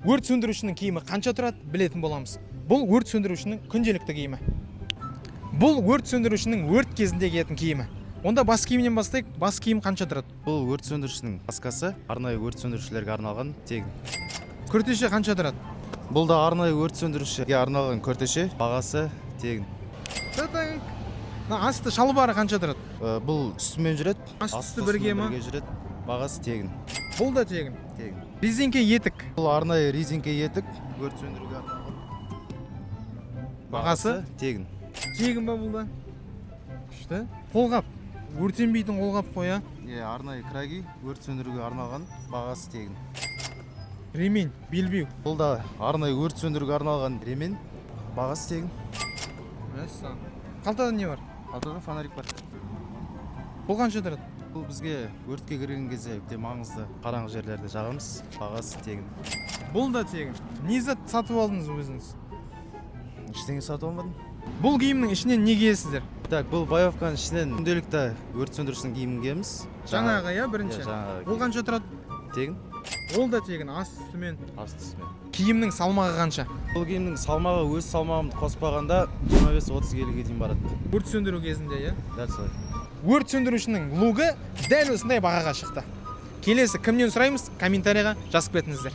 Өрт сөндірушінің киімі қанша тұрады, білетін боламыз. Бұл өрт сөндірушінің күнделікті киімі, бұл өрт сөндірушінің өрт кезінде киетін киімі. Онда бас киімнен бастайық. Бас киім қанша тұрады? Бұл өрт сөндірушінің маскасы, арнайы өрт сөндірушілерге арналған, тегін. Күртеше қанша тұрады? Бұл да арнайы өрт сөндірушіге арналған күртеше, бағасы тегін. Та-таң. Мына асты шалбары қанша тұрады? Бұл үстімен жүреді. Асты үсті бірге ма? Бірге жүреді, бағасы тегін. Бұл да тегін. Тегін. Резеңке етік. Бұл арнайы резеңке етік, өрт сөндіруге арналған. Бағасы? Тегін. Тегін ба бұл да? Күшті. Қолғап, өртенбейтін қолғап қой, иә? Иә, арнайы краги, өрт сөндіруге арналған, бағасы тегін. Ремень, белбеу. Бұл да арнайы өрт сөндіруге арналған ремень, бағасы тегін. Мәссаған. Қалтада не бар? Қалтада фонарик бар. Бұл қанша тұрады? Бұл бізге өртке кірген кезде өте маңызды, қараңғы жерлерде жағамыз, бағасы тегін. Бұл да тегін. Не зат сатып алдыңыз өзіңіз? Ештеңе сатып алмадым. Бұл киімнің ішінен не киесіздер? Так, бұл боевканың ішінен күнделікті өрт сөндірушінің киімін киеміз. Жаңағы, иә, бірінші. Иә, жаңағы. Ол қанша тұрады? Тегін. Ол да тегін, асты үстімен. Асты үстімен. Киімнің салмағы қанша? Бұл киімнің салмағы өз салмағымды қоспағанда 25-30 келіге дейін барады. Өрт сөндіру кезінде, иә? Дәл солай. Өрт сөндірушінің лугы дәл осындай бағаға шықты. Келесі кімнен сұраймыз, комментарийға жазып кетіңіздер.